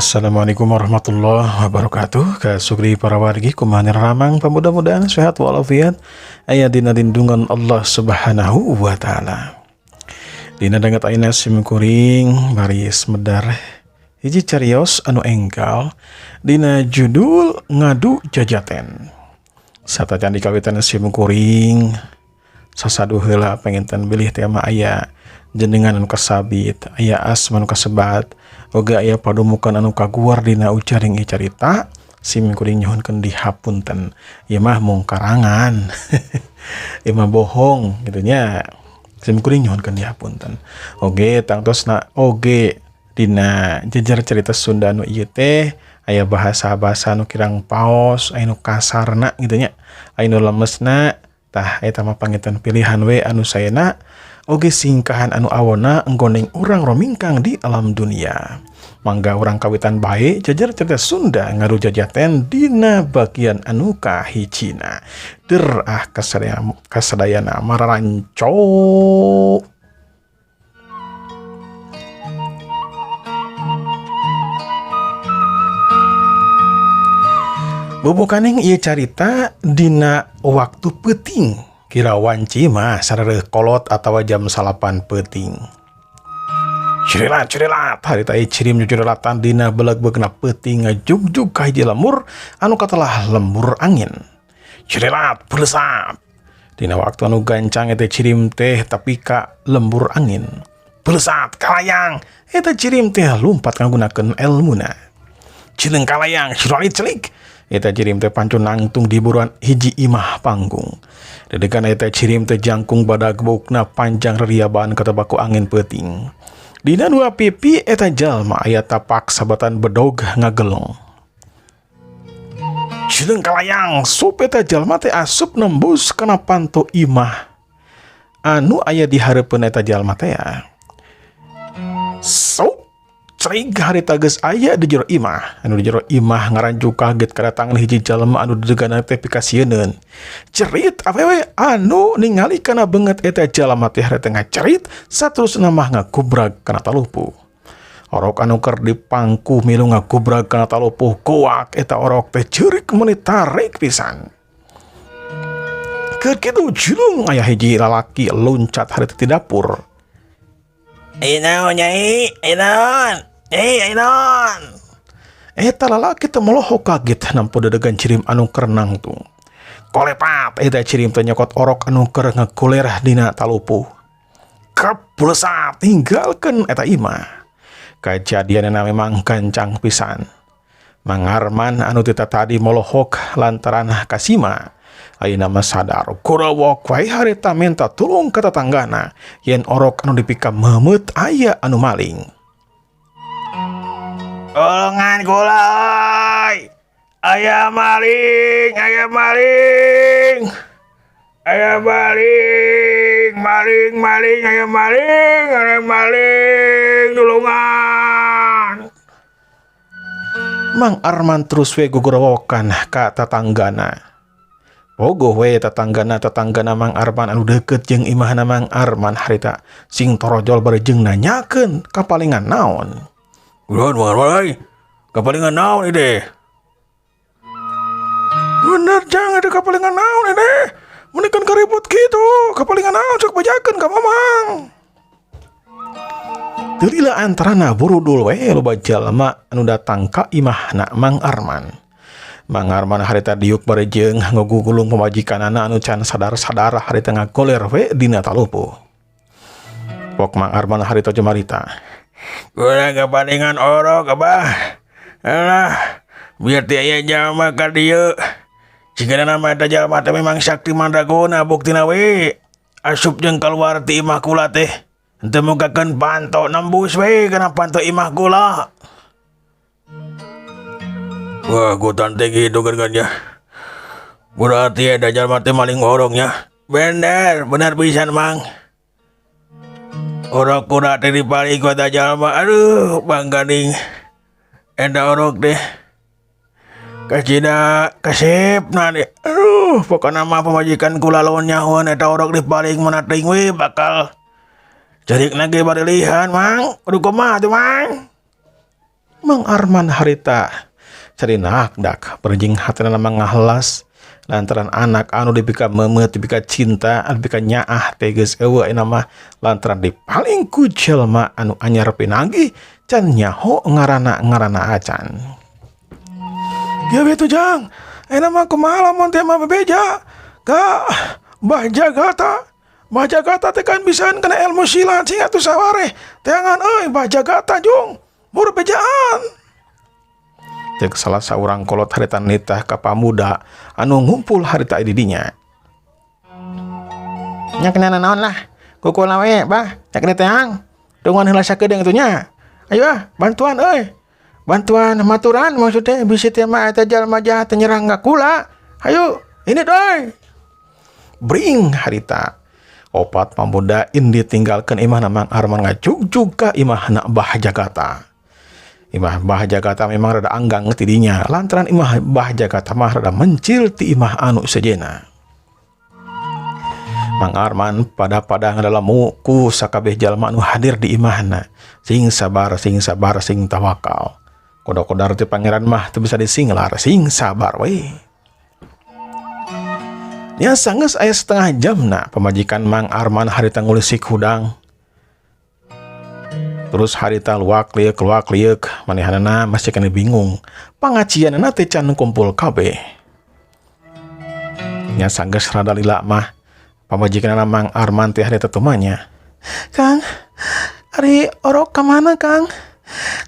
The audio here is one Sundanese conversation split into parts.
Assalamualaikum warahmatullahi wabarakatuh. Kasugri para wargi, kumaha ramang? Mudah-mudahan sehat walafiat, aya dina lindungan Allah Subhanahu wa Ta'ala. Dina danget ayeuna sim kuring baris medar hiji carios anu enggal dina judul Ngadu Jajaten. Satacan dikawitan, sim kuring sasadu heula panginten bilih tema aya jenengan anu kasabit, aya asma anu kasebat, oge aya padumukan anu kaguar dina ucaring ieu carita, sim kuring nyuhunkeun dihapunten. Ieu mah mung karangan, ieu mah bohong gitu nya. Sim kuring nyuhunkeun dihapunten. Oge tangtosna oge dina jejer cerita Sunda anu ieu teh aya bahasa-bahasa anu kirang paos, aya nu kasarna gitu nya, aya nu lemesna. Tah, eta mah panginten pilihan we anu saena, oge singkahan anu awona enggoneng urang romingkang di alam dunia. Mangga urang kawitan bae jajar cerita Sunda Ngadu Jajaten dina bagian anu kahijina. Der ah, kasadayana, kasadayana mararanco. Bubukaning ieu carita dina waktu peuting, kira wanci mah sareureun kolot atawa jam 9 peuting. Cirilat cirilat harita ieu cirim jujurilatan dina beleg-belegna peuting ngajugjug ka hiji lembur anu katelah lembur angin. Cirilat belesat. Dina waktu anu gancang eta cirim teh tapi ka lembur angin. Belesat kalayang, eta cirim teh lumpat ngagunakeun elmuna. Cileung kalayang ciralit celik. Eta cirim teh pancun nangtung di buruan hiji imah panggung. Dedegan eta cirim teh jangkung badagbukna panjang reriabaan katebaku angin peuting. Dina dua pipi eta jalma aya tapak sabatan bedog ngagelong. Cileung kalayang sup, eta jalma teh asup nembus kana panto imah anu aya di hareupeun eta jalma teh ya. Sup cerig harita geus aya di jero imah. Anu di jero imah ngaranjuk kaget kedatangan hiji jalma anu didegana teh pikasieuneun. Cerit awewe anu ningali kana beungeut eta jalma teh harita ngacerit, saterusna mah ngagubrag kana talupuh. Orok anu keur dipangku milu ngagubrag kana talupuh, kuak eta orok teh ceurik meuni tarik pisan. Keur kitu julung aya hiji lalaki loncat harita ti dapur. Aya naon, Nyai? Aya naon? Nyai, aya naon? Eta lalaki teh molohok kaget nampo dedegan cirim anu keur nangtung. Kolepat eta cirim teh nyokot orok anu keur ngaguler dina talupuh. Kepulesat tinggalkeun eta imah. Kajadianna memang gancang pisan. Mang Arman anu tita tadi molohok lantaran kasima, ayeuna mah sadar, kurowok wae harita minta tulung ka tetanggana yen orok anu dipika meumeut aya anu maling. Tulungan kula euy. Aya maling, aya maling. Aya maling, maling, maling, aya maling, aya maling, tulungan. Mang Arman terus we gugorowokan ka tetanggana. Pogoh we tetanggana tetanggana Mang Arman anu deket jeung imahna Mang Arman harita sing torojol bari jeung nanyakeun kapalingan naon. Udah, Mang Arman euy. Kapalingan naon ieu? Bener jang, ada kapalingan naon ini? Menikan karibut gitu, kapalingan naon, sok bejakeun ka Mamang. Teu lila antarana burudul we loba jalma anu datang ka imahna Mang Arman. Mang Arman harita diuk bari jeung ngagugulung pamajikanana anu can sadar-sadar harita ngagoler we dina talupuh. Pok Mang Arman harita jumarita. Kula kapalingan orok, Abah. Alah, biar teu aya jalma ka dieu. Jigana nama eta jalma teh memang sakti mandraguna, buktina we. Asup jeung kaluar ti imah kula teh. Henteu mukakeun panto, nembus we kana panto imah kula. Wah, gutan teh gitu kan ya. Berarti ada jalma teh maling oroknya. Bener, bener pisan, Mang. Orok kula teh dipaling ku eta jalma. Aduh, Bang Gading. Eta orok teh. Kacida kasep na deh. Aduh, pokokna mah pamajikan kula lawan nyahoan eta orok dipaling mana teuing we bakal carik lagi barilihan, Mang. Aduh, kumaha tuh, Mang? Mang Arman harita carinak dak perjing hatena mangahelas lantaran anak anu dipika memet dipika cinta anu dipika nyaah teh geus eueuh ayeuna mah lantaran dipaling ku jelema anu anyar pinanggih can nyaho ngaranna acan. Kieu we tuh Jang, ayeuna mah kumaha lamun teh mah bebeja ka Mbah Jagata. Mbah Jagata teh kan bisaan kana ilmu silat sing atuh sawareh. Teangan euy Mbah Jagata jung, buru bejaan. Cek salah saurang kolot harita nitah ka pamuda anu ngumpul harita di dinya. Nya kena naon lah, kukula we bah, nya kena teang. Tungguan heula sakedeung atuh nya. Ayo ah, bantuan euy. Bantuan maturan maksudnya bisi teh mah eta jalma jahat teh nyerang ka kula. Ayo, ini doi. Bring harita. Opat pamuda indi tinggalkeun imahna Mang Arman ngajugjug ka imahna Mbah Jagata. Imah Mbah Jagata memang rada anggang ti dinya lantaran imah Mbah Jagata mah rada mencil ti imah anu sejena. Mang Arman pada-pada ngadalemu ku sakabeh jalma anu hadir di imahna. Sing sabar, sing sabar, sing tawakal. Kodok-kodar ti pangeran mah teu bisa disinglar, sing sabar we. Nya sanggeus aya setengah jamna pamajikan Mang Arman harita ngulisik hudang. Terus harita luak lieuk luak lieuk manehanana masih kena bingung. Pangajianana teh can kumpul kabeh. Nya sanggeus rada lila mah pamajikanana Mang Arman teh harita tumanya. Kang, ari orok ka mana Kang?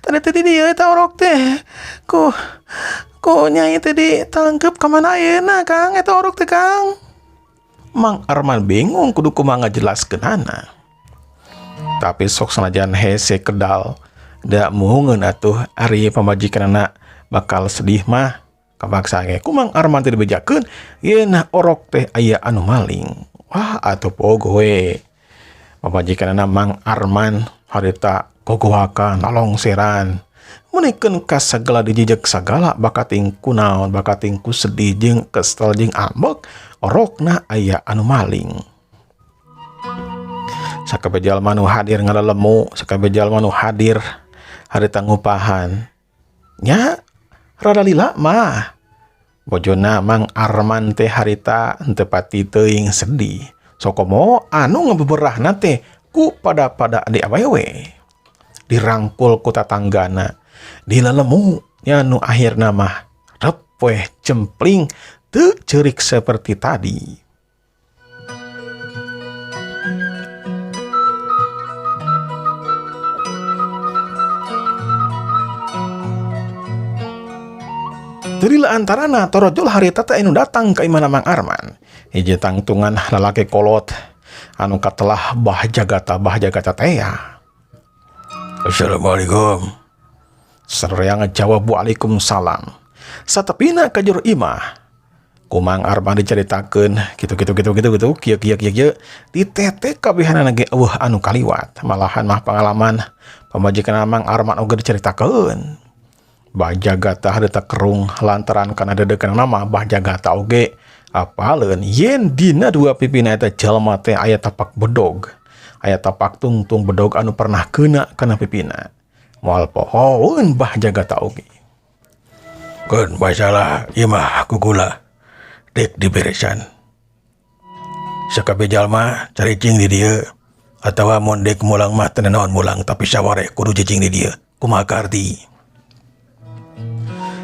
Tadi teh di dieu eta orok teh. Ku nyai teh ditangkep ka mana ayeuna Kang eta orok teh Kang? Mang Arman bingung kudu kumaha ngajelaskeunana. Tapi sok sanajan hese kedal da muhungeun atuh ari pamajikanana bakal sedih mah kapaksa ge ku Mang Arman teh dibejakeun yeun orok teh aya anu maling. Wah atuh pogo we. Pamajikanana Mang Arman harita gogoakan lalongseran meunikeun ka sagala dijejeg sagala bakating ku naon bakating ku sedih jeung kesel jeung ambek orokna aya anu maling. Sakabeh jalma nu hadir ngalalemu, sakabeh jalma nu hadir harita ngupahan. Nya rada lila mah. Bojona Mang Arman teh harita henteu pati teuing sedih. Sokomo anu ngabeberahna teh ku pada-pada di awewe. Dirangkul ku tatanggana. Dilalemu nya nu akhirna mah rep weh cempling teu ceurik seperti tadi. Teu antarana torojol harita teh anu datang ka imahna Mang Arman. Hiji tangtungan lalaki kolot anu katelah Bah Jagata Bah Jagata teh ya. Assalamualaikum. Sararea ngajawab waalaikumsalam. Satepina ka jero imah. Ku Mang Arman dicaritakeun kitu kitu kitu kitu kitu kieu kieu kieu kieu ditete kabehanana ge eueuh anu kaliwat. Malahan mah pangalaman pamajikan Mang Arman oge dicaritakeun. Bah Jagata harita kerung lantaran kana dedekeun nama Bah Jagata oge apaleun yen dina dua pipina eta jalma teh aya tapak bedog. Aya tapak tungtung bedog anu pernah kena kana pipina. Moal pohoeun Bah Jagata oge. Keun masalah ieu mah kugula dek diberesan. Sakabeh jalma caricing di dieu atawa mun dek mulang mah teu naon mulang tapi sawareh kudu cicing di dieu. Kumaha kaarti?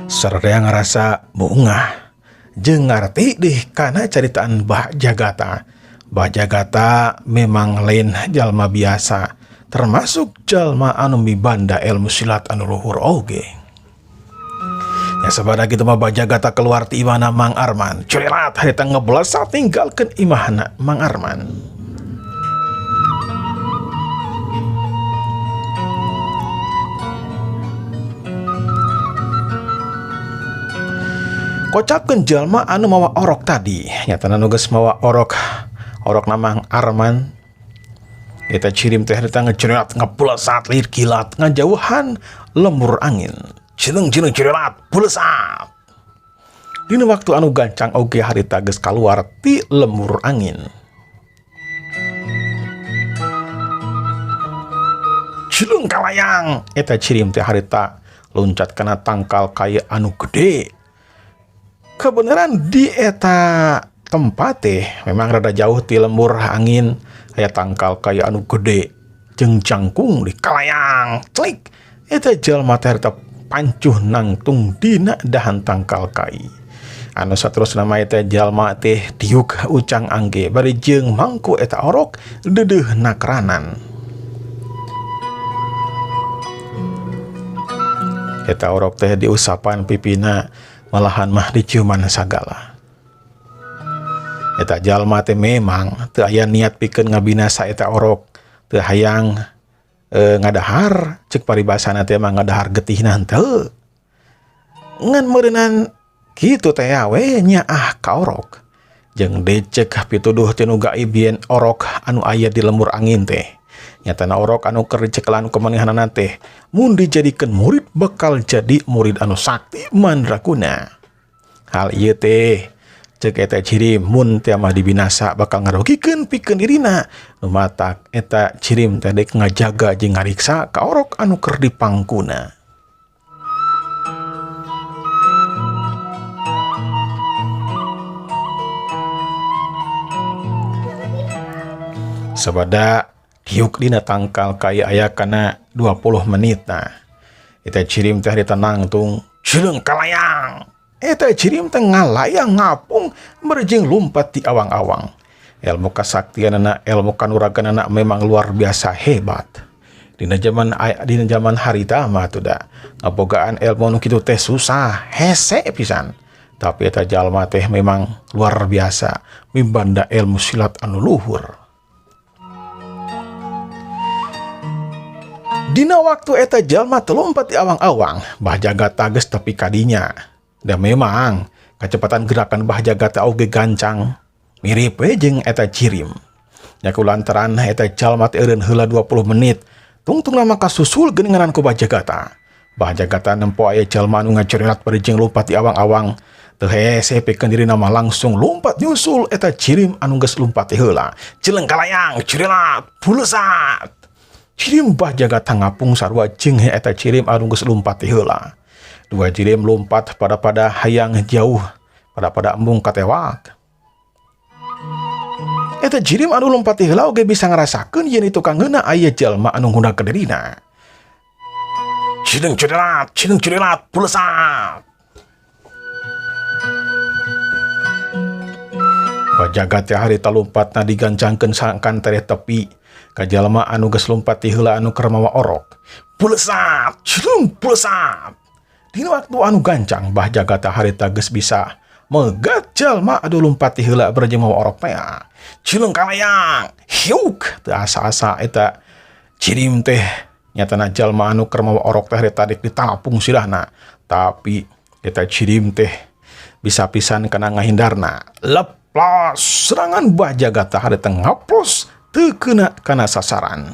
Sararea ngarasa bungah jeung ngarti deh kana caritaan Bah Jagata. Bah Jagata memang lain jalma biasa, termasuk jalma anu mibanda ilmu silat anu luhur oge. Ya sabada kitu mah Bah Jagata keluar ti imahna Mang Arman. Culilat harita ngeblesa tinggalkeun imahna Mang Arman. Kocapkeun jalma anu mawa orok tadi. Nyatana nu geus mawa orok, orokna Mang Arman. Eta cirim teh harita ngecereat ngeblesat lir kilat ngajauhan lemur angin. Cileng-cileng cirelat blesat. Dina waktu anu gancang oge harita geus kaluar ti lemur angin. Cileng kalayang eta cirim teh harita Luncat kana tangkal kai anu gede. Kebenaran di eta tempat teh memang rada jauh ti lembur angin aya tangkal kai anu gede jeung jangkung di kalayang clik eta jalma teh harita pancuh nangtung dina dahan tangkal kai. Anu saterusna mah eta jalma teh diuk ucang angge bari jeung mangku eta orok deudeuh nakranan. Eta orok teh diusapan pipina malahan mah diciuman sagala. Eta jalma teh memang teu aya niat pikeun ngabinasa eta orok, teu hayang ngadahar cek paribasana teh mah ngadahar getihna henteu. Ngan meureunan kitu teh we nyaah ka orok. Jeung decek pituduh ti nu gaib yen orok anu aya di lembur angin teh. Nyatana orok anu keur dicekelan kumanehanana teh mun dijadikeun murid bakal jadi murid anu sakti mandraguna. Hal ieu teh cek eta jirim mun teh mah dibinasa bakal ngarugikeun pikeun dirina. Nu matak eta jirim teh dek ngajaga jeung ngariksa ka orok anu keur dipangkuna. Sabada diuk dina tangkal kai aya kana 20 menit nah. Eta jirim teh ditenangtung cileung kalayang. Eta jirim teh ngalayang ngapung merjing lumpat di awang-awang. Ilmu kasaktianana, ilmu kanuraganana memang luar biasa hebat. Dina zaman harita mah tuh da ngabogaan ilmu nu kitu teh susah, hese pisan. Tapi eta jalma teh memang luar biasa mibanda ilmu silat anu luhur. Dina waktu eta jalma telompat di awang-awang, Bah Jagata geus tepi kadinya. Dan memang kecepatan gerakan Bah Jagata oge gancang, mirip we jeung eta jirim. Nya kulantaran eta jalma teh eureun heula 20 menit, tungtungna mah kasusul geuninganan ku Bah Jagata. Bah Jagata nempo aya jalma anu ngacerelat bari jeung lompat di awang-awang. Teu hese pikeun dirina mah langsung lompat nyusul eta jirim anu geus lumpat teh heula. Cileung kalayang, cirelat, bulesat. Jirim Bah Jagata ngapung sarua jeung eta jirim anu geus lumpat teh heula. Dua jirim lompat pada-pada hayang jauh, pada-pada embung katewak. Eta jirim anu lompat teh heula oge bisa ngarasakeun yen itu kangeuna aya jalma anu ngundang ka dirina. Cileung cirelat, bulesat. Bah Jagata teh harita lompatna digancangkeun sangkan tereh tepi. Ka jalma anu geus lumpat ti heula anu keur mawa orok. Bulesat, cileung bulesat. Dina waktu anu gancang Bah Jagata harita geus bisa megat jalma anu lumpat ti heula bari jeung mawa orok teh. Cileung kalayang, hiuk. Teu asa-asa eta jirim teh nyatana jalma anu keur mawa orok teh harita dek ditalapung sirahna. Tapi eta jirim teh bisa pisan kana ngahindarna. Leplos serangan Bah Jagata harita ngaplos teu keuna kana sasaran.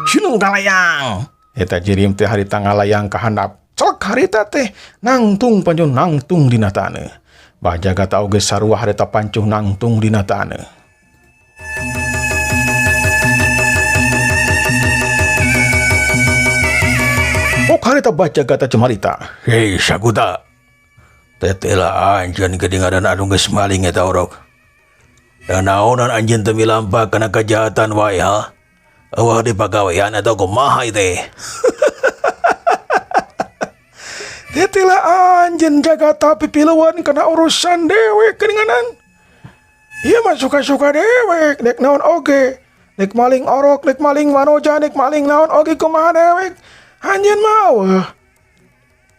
Cileung kalayang. Eta jirim teh harita ngalayang ka handap. Celek harita teh nangtung panjung nangtung dina taneuh. Bah Jagata oge sarua harita pancuh nangtung dina taneuh. Pok harita Bah Jagata cumarita. Hei Sakuta. Tetela anjeun geuningan anu geus maling eta orok. Dan naonan anjeun teu milampa kana kejahatan wae ha? Eueuh dipagawean atau kumaha ieu teh? Tetela anjeun Jagata pipiluan kana urusan dewek geuninganan. Ieu mah suka-suka dewek, dek naon oge. Dek maling orok, dek maling manoja, dek maling naon oge kumaha dewek. Anjeun mah eueuh.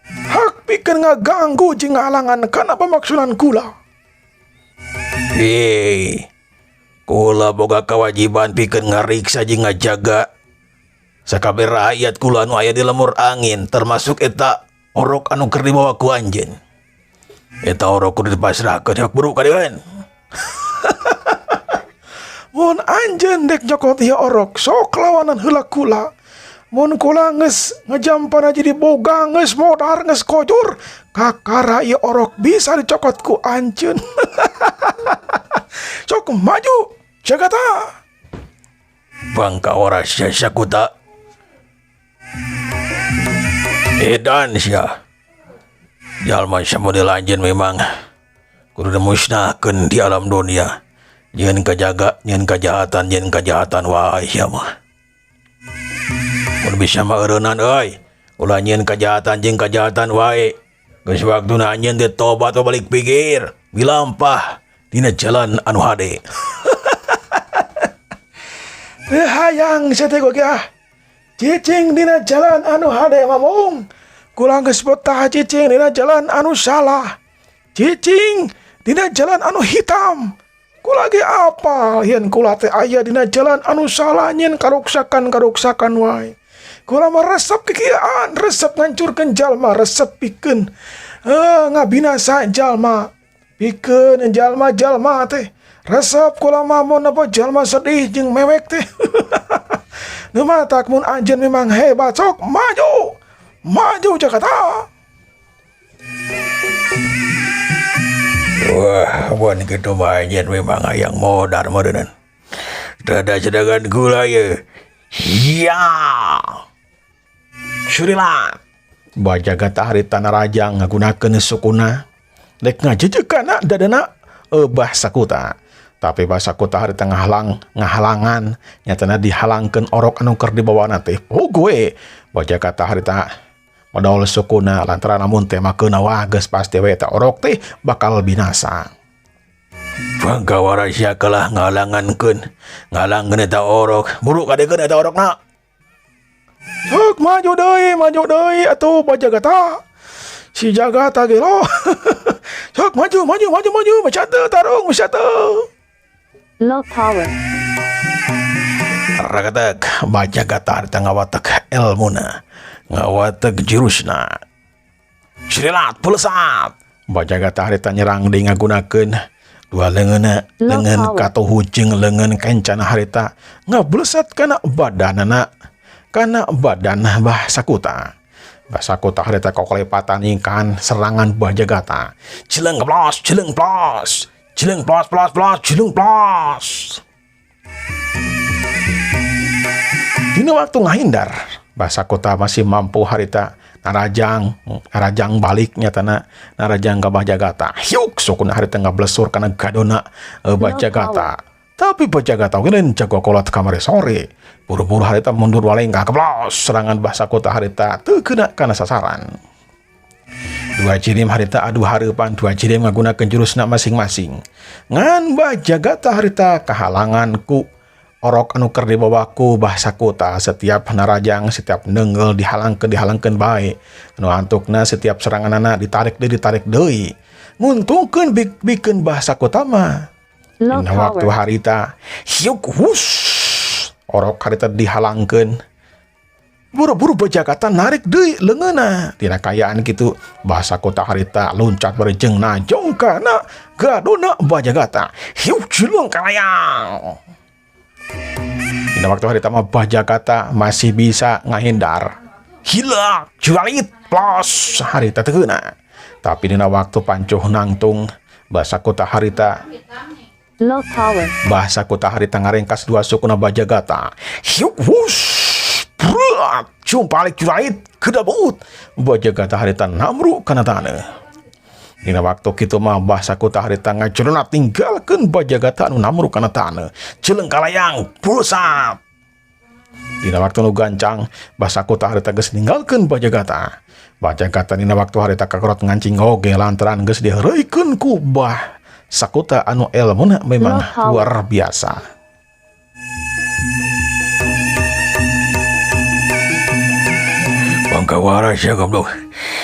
Hak pikeun ngaganggu jeung ngahalangan kana pamaksudan kula. Hei, kula boga kewajiban pikeun ngariksa jeung ngajaga sakabeh rakyat kula anu aya di lemur angin, termasuk eta orok anu keur dibawa ku anjeun. Eta orok kudu dipasrahkeun hak buru ka deuen. Mun anjeun dek nyokot ieu orok, sok lawanan heula kula. Mun kula geus ngajampana jadi boga geus modar geus kojur, kakara ieu orok bisa dicokot ku anjeun. Sok maju Jagata. Bangkawara sia Sakuta. Edan sia. Jalma samodel anjeun memang kudu dimusnahkeun di alam dunia. Nyieun kajaga, nyieun kajahatan, nyieun kajahatan wae sia mah. Mun bisa mah eureunnan euy. Ulah nyieun kajahatan jeung kajahatan wae. Geus waktuna anjeun teh tobat balik pikir, milampah dina jalan anu hade. Teu hayang sia teh goge ah. Cicing dina jalan anu hade mamung. Kula geus betah cicing dina jalan anu salah. Cicing dina jalan anu hitam. Kula ge apal yen kula teh aya dina jalan anu salah nyieun karuksakan-karuksakan wae. Kula mah resep kikieuan, resep ngancurkeun jalma, resep pikeun ngabinasa jalma. Pikeun jalma-jalma teh. Resep kula mah mun apa jalma sedih jeung mewek teh. Nu matak mun anjeun memang hebat sok maju. Maju Jakarta. Wah, mun kitu mah anjeun memang hayang modar meureunnan. Rada sedangan gula ye. Ya. Surilat. Bajagata harita narajang ngagunakeun sukuna. Dek ngajejekana dadana Bah Sakuta. Tapi Bah Sakuta harita ngahalangan nyatana dihalangkeun orok anu keur dibawana teh. Oh gue. Bajagata harita modal sukuna lantaran lamun teh makeuna wah geus pasti we eta orok teh bakal binasa. Bangkawara sia kalah ngahalangankeun, ngahalangkeun eta orok. Buru kadekeun eta orokna. Sok maju deui atuh Bajagata. Si Jagata ge lo. Sok maju, maju, maju, maju, bisa teu tarung, bisa teu. Low power. Ragatek Bajagata harita ngawatek elmuna, ngawatek jurusna. Srilat pulesat. Bajagata harita nyerang deui ngagunakeun dua leungeunna, leungeun katuhu jeung leungeun kencana harita ngablesat kana badanana, kana badan Bah Sakuta. Bah Sakuta harita kokolepatan ingkan serangan Bajagata. Cileng plos, cileng plos, cileng plos plos plos, cileng plos. Dina waktu ngahindar, Bah Sakuta masih mampu harita narajang balik nyatana narajang ka Bajagata. Hiuk sukuna harita ngablesur kana gadona Bajagata. Tapi Bajagata oge lain jago kolot kamari sore. Buru-buru harita mundur walengkah keblos serangan Bah Sakuta harita teu kena kana sasaran. Dua jirim harita adu hareupan, dua jirim ngagunakeun jurusna masing-masing. Ngan Bajagata harita kahalangan ku orok anu keur dibawa ku Bah Sakuta. Setiap narajang, setiap nenggel dihalangkeun, dihalangkeun bae. Anu antukna setiap seranganana ditarik deui, ditarik deui. Nguntungkeun bikeun Bah Sakuta mah. Dina waktu harita hiuk hus orok harita dihalangkeun. Buru-buru Bajagata narik deui leungeunna. Dina kayaan kitu Bah Sakuta harita loncat bari jeung najong kana gadona Bajagata. Hiuk julung kalayang. Dina waktu harita mah Bajagata masih bisa ngahindar. Hilang jualit plus harita teu keuna. Tapi dina waktu pancuh nangtung Bah Sakuta harita Low power. Bah Sakuta harita ngaringkas dua sukuna Bajagata. Hiuk wus berat jumpalik jualit kedabut. Bajagata harita namru kana taneuh. Dina waktu kitu mah Bah Sakuta harita ngajurna tinggalkeun Bajagata anu namru kana taneuh. Jeleng kalayang pulsat. Dina waktu nu gancang Bah Sakuta harita geus ninggalkeun Bajagata. Bajagata dina waktu harita kakorot ngancing oge lantaran geus diheureuykeun ku Bah Sakuta anu elmuna memang luar biasa. Bangkawara sia goblok.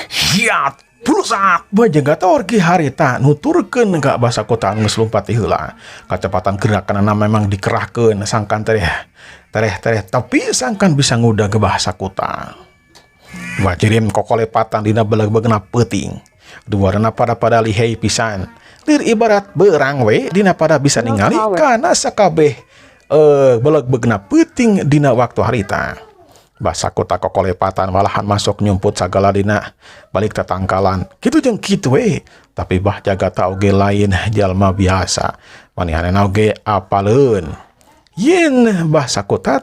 Hiat pulsat. Bajagata orgi harita nuturkeun ka Bah Sakuta anu geus lumpat ti heula. Kacepatan gerakanana memang dikerahkeun sangkan tereh tereh tereh tapi sangkan bisa ngudag Bah Sakuta. Dua jirim kokolepatan dina beleg-belegna peuting. Duarana pada-pada lihai pisan. Lir ibarat berang we dina pada bisa ningali kana sakabeh beleg-belegna peuting dina waktu harita. Bah Sakuta kokolepatan malahan masuk nyumput sagala dina balik tatangkalan. Kitu jeung kitu we. Tapi Bah Jagata oge lain jalma biasa. Manihanna oge apaleun. Yen Bah Sakuta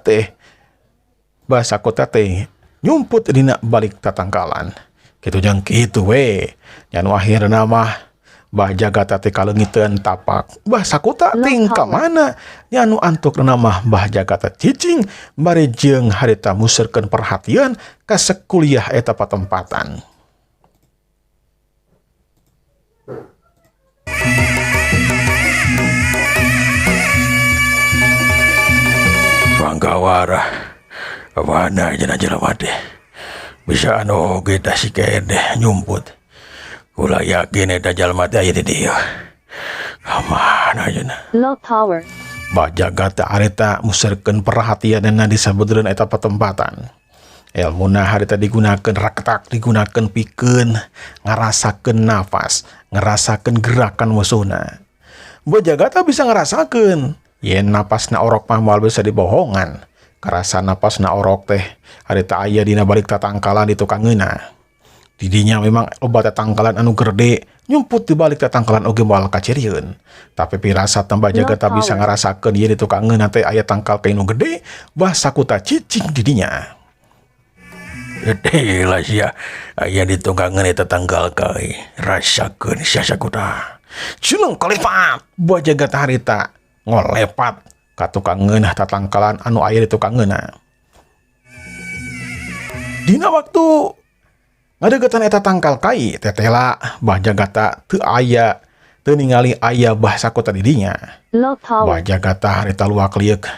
teh nyumput dina balik tatangkalan. Kitu jeung kitu we. Nya nu akhirna mah Bah Jagata teh kaleungiteun tapak. Bah Sakuta ting ka mana? Nya nu antukna mah Bah Jagata cicing bari jeung harita muserkeun perhatian ka sekuliah eta patempatan. Bangkawara. Mana aja jelema teh. Bisa anu oge tah si keneh nyumput. Kula yakin eta jalma teh aya di dieu. Ka mana ayeuna? Low power. Bah Jagata harita muserkeun perhatianna di sabeudeureuan eta patempatan. Elmuna harita digunakeun raketak, digunakeun pikeun ngarasakeun nafas, ngarasakeun gerakan musuhna. Bah Jagata bisa ngarasakeun yen napasna orok mah moal bisa dibohongan. Karasa napasna orok teh harita aya dina balik tatangkalan di tukangeuna. Didinya memang loba tatangkalan anu gede, nyumput di balik tatangkalan oge moal kacirieun. Tapi pirasat Bah Jagata bisa ngarasakeun yen di tukangeuna teh aya tangkal kai nu gede, Bah Sakuta cicing di dinya. Gede lah sia. Aya di tunggangan eta tangkal kai. Rasakeun sia, Sakuta. Culung kalipat, Bah Jagata harita ngolepat ka tukangeunah tatangkalan anu aya di tukangeuna. Dina waktu ngadeukeutan eta tangkal kai, tetela Bah Jagata teu aya, teu ningali aya Bah Sakuta di dinya. Low power. Bah Jagata harita luak lieuk.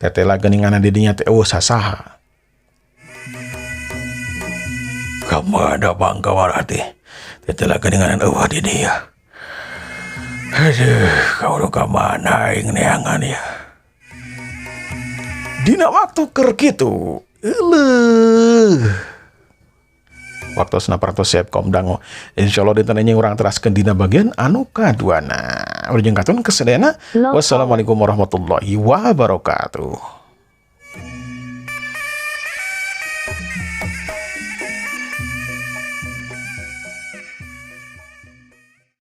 Tetela geuningan di dinya teh euweuh sasaha. Ka mana Bangkawara teh? Tetela geuningan euweuh di dieu. Aduh, kau ka mana aing neangan ya? Dina waktu keur kitu, euleuh. Waktu parantos siap kom dango. Insyaallah dinten ini urang teraskeun dina bagian anu kaduana. Wilujeng katun kesedayana. Low power. Wassalamualaikum warahmatullahi wabarakatuh.